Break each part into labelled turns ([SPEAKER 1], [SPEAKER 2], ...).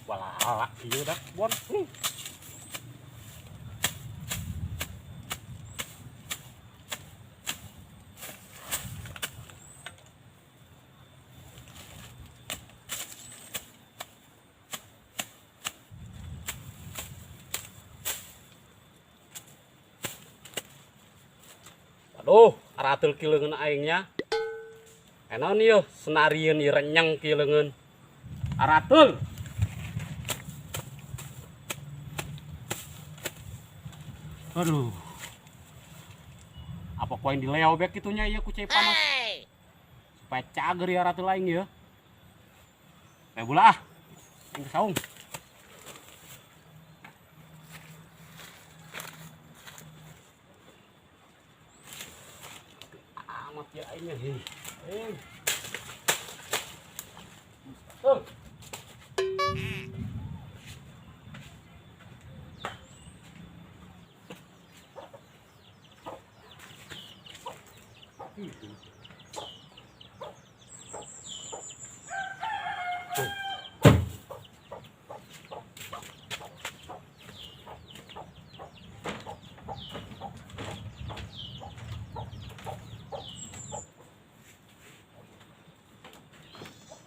[SPEAKER 1] Walah, iya dah, bon. Aduh, aratul ki leungeun aingnya. Enaon ieu senarieun ieu renyeng ki leungeun. Aratul. Aduh. Apa ku aing dileo bek kitunya ieu ku cai panas. Supaya cager ya aratul aing ieu. Eh bula ah. Aing ke saung. Amat ya aingnya. Hei. Eh. Oh.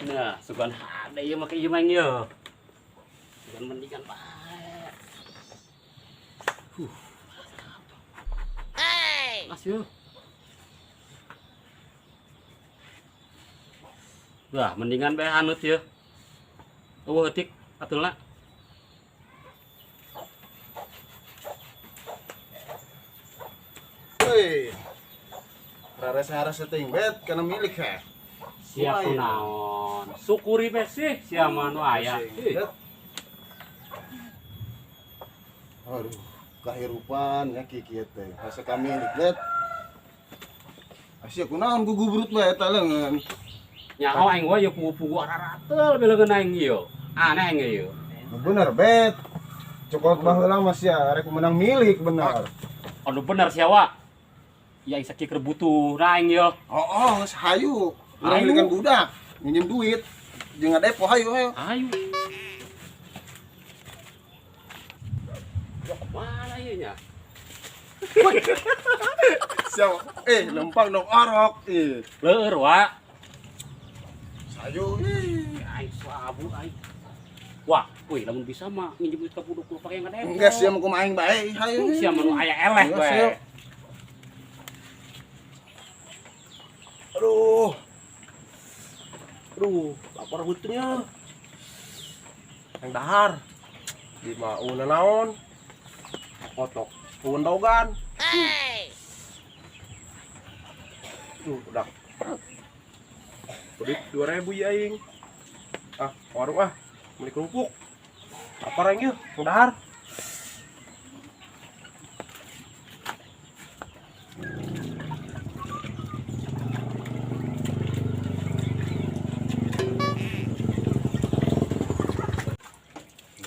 [SPEAKER 1] Nah, sugan ada ieu make ieu maeng ieu. Sugan mendingan bae. Huh. Hey. Mas yeuh. Wah, mendingan bae haneut yeuh. Eueuh eutik atulna.
[SPEAKER 2] Hei. Rares-rares teuing bet kana milik ha.
[SPEAKER 1] Sia kunaon. Syukuri be sih sia mah nu aya.
[SPEAKER 2] Aduh, kahirupan ya kieu teh. Asa kamilik bet. Asia kunaon gugubrut bae eta leungeun.
[SPEAKER 1] Nyaho aing we ieu pugu-pugu ararateul be leungeun aing ieu. Aneh aing ieu.
[SPEAKER 2] Bener bet. Cokot baheula mah sia rek menang milik bener.
[SPEAKER 1] Aduh bener sia wa. Ya aing sakieu keur butuh na aing ieu.
[SPEAKER 2] Oh, geus hayu. Urang milikan budak, minjem duit. Jeung ngadepo hayu hayu.
[SPEAKER 1] Hayu. Ya kemana ieu nya?
[SPEAKER 2] Siapa? Lempang dong orok. Ih.
[SPEAKER 1] Leur wa.
[SPEAKER 2] Sayu ih.
[SPEAKER 1] Aing sabu aing. Wah, wih lamun bisa mah nginjem duit ka budak lu pake ngadepo.
[SPEAKER 2] Enggak sia mah kumaha aing bae, hayu.
[SPEAKER 1] Sia mah nu aya eleh bae.
[SPEAKER 2] Aduh.
[SPEAKER 3] Aduh, lapar beuteungnya. Yang dahar. Di mauna naon? Kotok puwendogan. Hey. Duh, udah. Duit 2000 ya aing. Ah, warung ah, beli kerupuk. Lapar aing yeuh, yang dahar.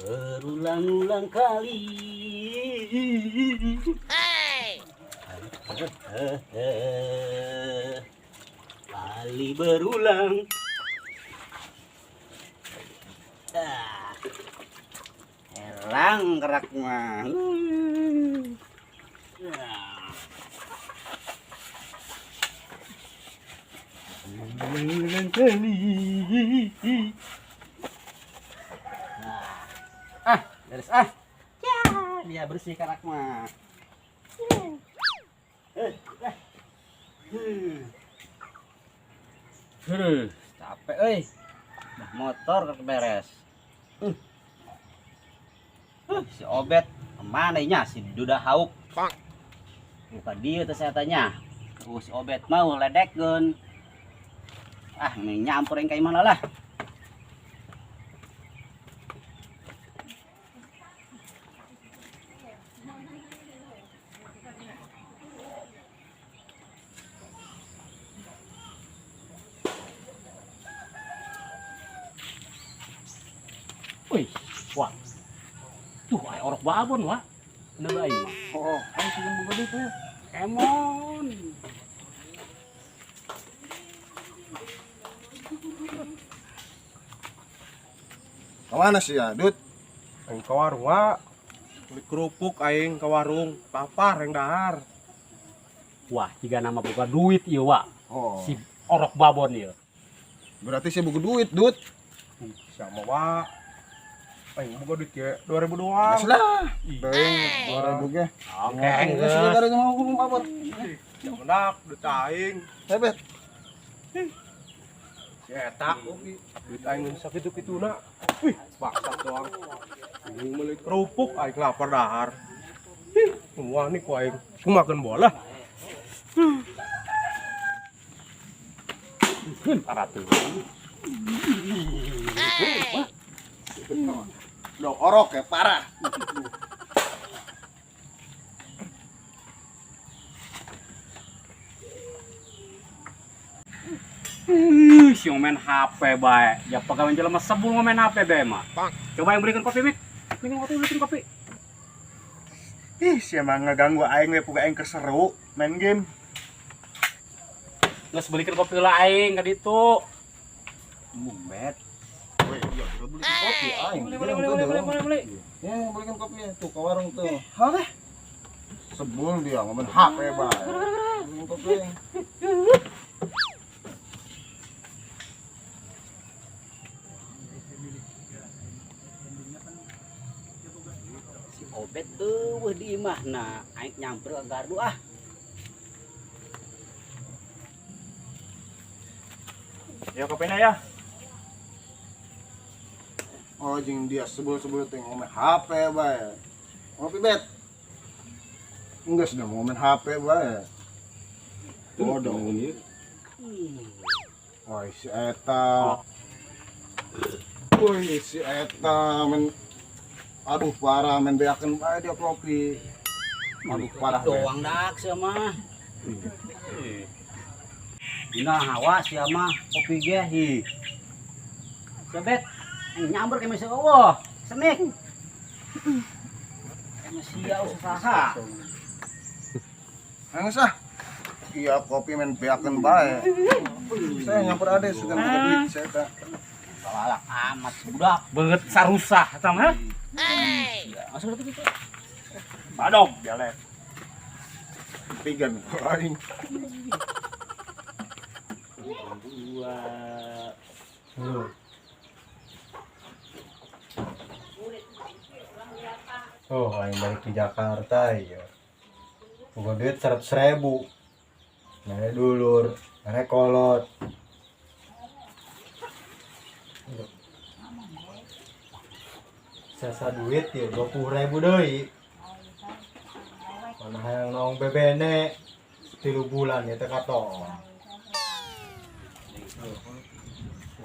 [SPEAKER 1] Berulang-ulang kali. Hey. Kali berulang. Elang kerak mah. Berulang kali. Ah, beres ah. Ya, dia bersih karak mah. Capek euy. Dah motor beres. Si Obet kemana nya si Duda Hauk? Bukan dia tuh saya tanya. Si Obet mau ledekkeun. Ah, ini nyampur yang kayak mana lah. Wih, wah. Tuh, aya orok babon, wah. Bener aing mah.
[SPEAKER 2] Oh, aing sih boga duit ya.
[SPEAKER 1] Emon.
[SPEAKER 2] Kemana sih ya, Dut?
[SPEAKER 3] Aing ka warung wa. Beli kerupuk aing ka warung, lapar aing dahar.
[SPEAKER 1] Wah, jika nama boga duit ieu, Wak.
[SPEAKER 2] Oh.
[SPEAKER 1] Si orok babon ieu.
[SPEAKER 2] Berarti saya boga duit, Dut.
[SPEAKER 3] Sama wa. Aing boga duit ge 2000 doang.
[SPEAKER 2] Geus lah. Deui 2000 ge.
[SPEAKER 1] Oke,
[SPEAKER 2] Geus
[SPEAKER 1] geus.
[SPEAKER 2] dari mau ngomong babon.
[SPEAKER 3] Mendak duit aing.
[SPEAKER 2] Hebet.
[SPEAKER 3] Si eta duit aing sakitu-kituna. Wih, bangsat doang. Aing meuli kerupuk aing lapar dahar. Ih, wah nih ku aing kumakeun bola.
[SPEAKER 1] Parah tuh.
[SPEAKER 2] Dok orok ya parah.
[SPEAKER 1] Si main HP bae. Ya pegawai jelema sebul main HP bae mah. Coba yang belikan kopi, Mik. Belikan kopi, belikan kopi.
[SPEAKER 4] Ih, si emang ngeganggu aing we puga aing keseru main game.
[SPEAKER 1] Geus belikan kopi lah aing ka ditu.
[SPEAKER 2] Mumet. Weh, iya, udah beli kopi aing.
[SPEAKER 1] Beli, beli, beli, beli, beli, beli.
[SPEAKER 2] Ya, belikan kopi ya. Tuh ke warung tuh. Hah? Sebul dia ngomong HP bae. Beliin kopi.
[SPEAKER 1] Si Obet eueuh di imahna, aing nyamper ke gardu ah.
[SPEAKER 4] Ya kopina ya.
[SPEAKER 2] Oh, jeung dia sebul-sebul teh ngomong HP bae. Ngopi bet. Enggak sudah ngomong HP bae. Bodoh. Woi, si eta. Woi, si eta men aduh parah men beakeun bae dia kopi. Aduh parah. Bet.
[SPEAKER 1] Doang dak sia mah. Dina hawa sia mah kopi ge hi. Sia Bet, aing nyamper ke mesin eueuh. Semik. Emang sia usaha.
[SPEAKER 2] Nangis ah. Iya kopi men beakeun bae. Saya nyamper ade sudah buka duit saya tak.
[SPEAKER 1] Balak amat budak. Banget sarusah sama. Iya, masuk lagi gitu.
[SPEAKER 4] Badog dialek.
[SPEAKER 2] Pigan aing.
[SPEAKER 1] Dua.
[SPEAKER 4] Oh, aing balik di Jakarta ya. Boga duit 100.000. Mere dulur, mere kolot. Sesa duit ya 20.000 deui. Mana hayang naong bebene 3 bulan ya teh katoon.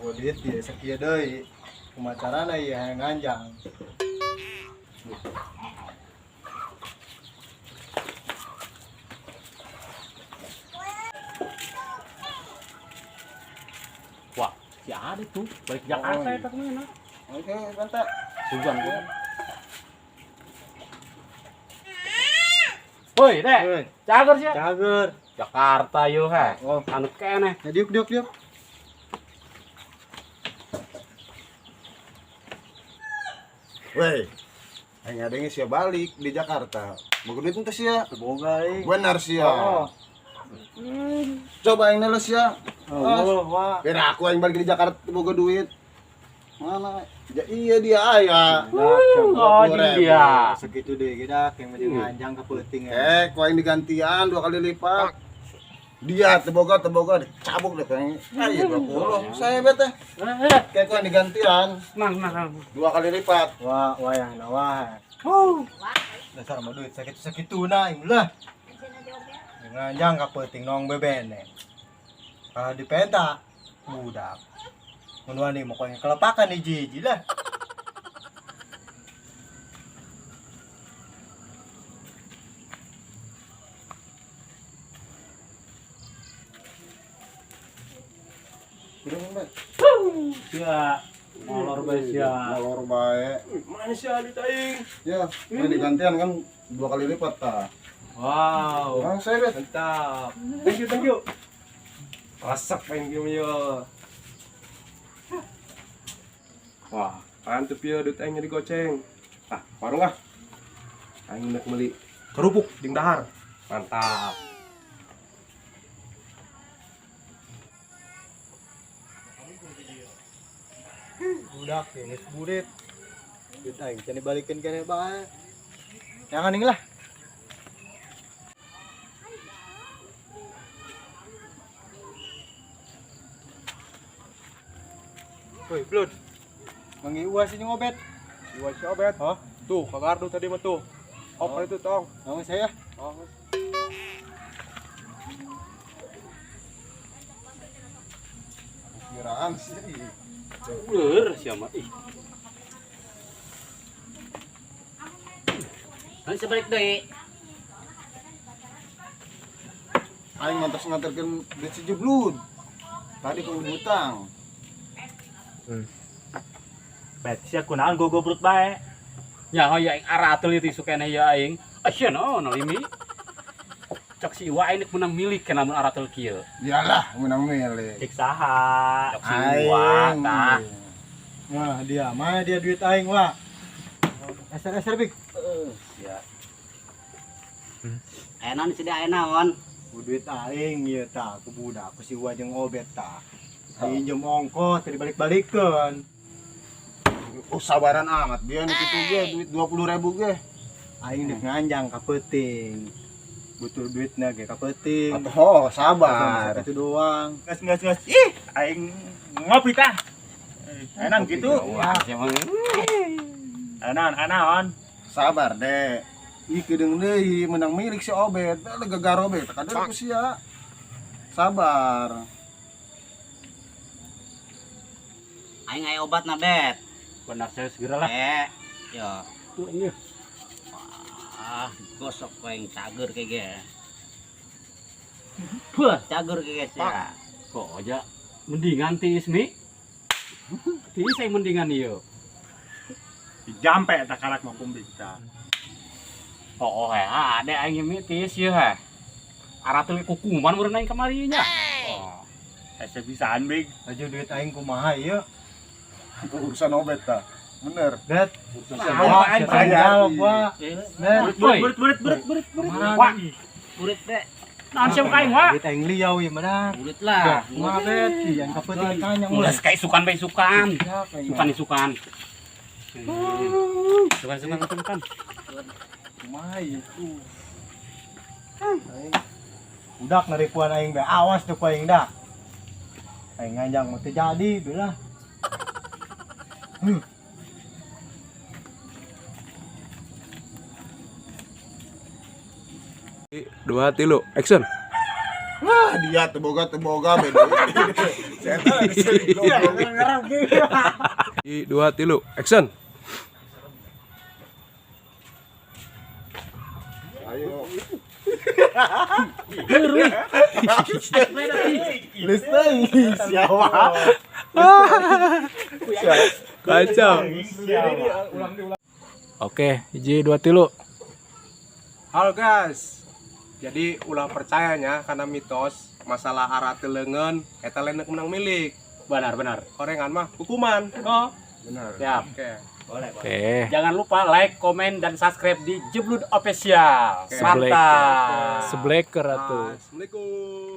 [SPEAKER 4] Boga duit ya sakieu deui. Kumaha carana ieu hayang nganjang.
[SPEAKER 1] Wah, si Ade tuh balik Jakarta
[SPEAKER 2] Oh, iya.
[SPEAKER 1] eta kemana?
[SPEAKER 2] Oke, bentar.
[SPEAKER 1] Sugan gua. Woi, Dek.
[SPEAKER 4] Woi.
[SPEAKER 1] Cager sih.
[SPEAKER 4] Cager.
[SPEAKER 1] Jakarta yo he.
[SPEAKER 4] Oh.
[SPEAKER 1] Anu keneh.
[SPEAKER 4] Ya diuk diuk diuk.
[SPEAKER 2] Weh, aing adenge sia balik di Jakarta. Boga duit ente sia.
[SPEAKER 4] Boga aing.
[SPEAKER 2] Benar sia.
[SPEAKER 4] Oh.
[SPEAKER 2] Coba aing neles sia.
[SPEAKER 4] Oh, wah.
[SPEAKER 2] Biar aku aing balik di Jakarta boga duit. Mana? Ya, iya dia aya.
[SPEAKER 1] Oh, jeung dia.
[SPEAKER 4] Segitu deh kita yang penting nganjang ke peuting ya.
[SPEAKER 2] Eh, ku aing digantian 2 kali lipat. Dia teboga teboga dicabuk deh kayaknya. Ah, iya 20. Saya bete. Kayak ku aing digantian
[SPEAKER 1] Nah, nah.
[SPEAKER 2] 2 kali lipat.
[SPEAKER 4] Wah, wah yang wah. Dasar mah duit sakitu-sakitu na aing lah. Nganjang ka peuting nong bebene. Kalau dipenta budak. Mun wani mo ko kelepakan ni Gigi lah.
[SPEAKER 2] Udah, Mbak.
[SPEAKER 1] Ya. Molor bae sia.
[SPEAKER 2] Molor bae.
[SPEAKER 3] Mana sia duit aing?
[SPEAKER 2] Ya, ini digantian kan 2 kali lipat tah.
[SPEAKER 3] Wow.
[SPEAKER 2] Nah, saya Bet.
[SPEAKER 3] Mantap. Thank you, thank you. Resep main game yo. Wah, mantep ya duit aing jadi goceng. Ah, warung ah. Aing nak beli kerupuk jeung dahar. Mantap.
[SPEAKER 4] Budak ya geus burit. Duit aing can dibalikeun keneh bae. Jangan ning lah. Woi, Blud. Mangi uas ini ngobet.
[SPEAKER 3] Iwan si Obet.
[SPEAKER 4] Hah?
[SPEAKER 3] Tuh, ke gardu tadi mah tuh. Oh, itu tong.
[SPEAKER 4] Nama saya.
[SPEAKER 3] Oh.
[SPEAKER 2] Kiraan sih.
[SPEAKER 1] Ular sia mah ih. Nanti sebalik deui.
[SPEAKER 2] Aing mantas nganterkeun duit si Jeblud. Tadi ku hutang.
[SPEAKER 5] Bet sia kunaon gogobrut bae.
[SPEAKER 1] Ya hoya aing aratul ieu sukene ya aing. Asya naon limi. Cok si Iwa aing menang milik kana mun aratul kieu.
[SPEAKER 2] Iyalah menang milik.
[SPEAKER 5] Cek saha?
[SPEAKER 1] Cok si Iwa tah.
[SPEAKER 4] Wah, dia mana dia duit aing wah. Eser-eser big.
[SPEAKER 1] Sia. Aya naon si aya naon?
[SPEAKER 4] Duit aing ieu tah ku budak ku si Iwa jeung Obet tah. Aing jem ongkos tadi balik-balikeun.
[SPEAKER 2] Oh, sabaran amat dia nu kitu ge duit 20.000 ge.
[SPEAKER 4] Aing deuk nganjang ka peuting. Butuh duitna ge ka peuting.
[SPEAKER 2] Atuh sabar.
[SPEAKER 4] Itu doang.
[SPEAKER 5] Gas gas gas. Ih, aing ngopi tah. Enak gitu.
[SPEAKER 1] Wah, sia mah.
[SPEAKER 5] Anaon.
[SPEAKER 2] Sabar, Dek. Ih kedeung deui menang milik si Obet. Da gagaro be tah ku sia. Sabar.
[SPEAKER 1] Aing aya obatna, Bet.
[SPEAKER 5] Benar saya segeralah.
[SPEAKER 1] Yo.
[SPEAKER 3] Tuh ini.
[SPEAKER 1] Wah, gosok aing cager kayak ge. Buah, cager kayak ge sia. Kok aja mendingan tiis mi. Tiis aing mendingan ieu.
[SPEAKER 5] Dijampe tak karak mah kumbing tah.
[SPEAKER 1] Oh, heh, ade aing mi tiis ieu heh. Aratul kukuman meureun aing kamari nya.
[SPEAKER 5] Oh. Hese bisaan big.
[SPEAKER 4] Aja duit aing kumaha ieu?
[SPEAKER 2] Urusan Obet tah. Bener.
[SPEAKER 4] Bet.
[SPEAKER 2] Urusan
[SPEAKER 4] Wah,
[SPEAKER 2] Obet.
[SPEAKER 4] wah. Bet.
[SPEAKER 5] Burit burit burit burit burit.
[SPEAKER 1] Wah. Burit deh.
[SPEAKER 5] Naon sia ka aing wah?
[SPEAKER 4] Duit aing liau ieu mah.
[SPEAKER 1] Burit lah.
[SPEAKER 4] Kumaha Bet? Yang ka peuting tanya
[SPEAKER 1] Ulah kayak sukan bae sukan. Sukan sukan. Sukan sukan sukan.
[SPEAKER 4] Kumaha ieu? Budak naripuan aing bae awas tuh ku aing dah. Aing nganjang mah teu jadi belah.
[SPEAKER 3] Dua tilu, action.
[SPEAKER 2] Wah, dia teboga beda. Saya tahu.
[SPEAKER 3] 2 tilu, action.
[SPEAKER 2] Ayo. Listen, siapa?
[SPEAKER 3] Kacau. Oke, 1 2 3. Halo guys. Jadi ulah percayanya karena mitos masalah arah telengen eta lain menang milik.
[SPEAKER 1] Benar-benar.
[SPEAKER 3] Korengan mah hukuman. Oh.
[SPEAKER 2] Benar.
[SPEAKER 1] Siap.
[SPEAKER 3] Oke.
[SPEAKER 1] Boleh, boleh.
[SPEAKER 6] Oke.
[SPEAKER 1] Jangan lupa like, komen, dan subscribe di Jeblud Official.
[SPEAKER 3] Oke.
[SPEAKER 1] Mantap.
[SPEAKER 6] Sebleker atuh.
[SPEAKER 3] Assalamualaikum.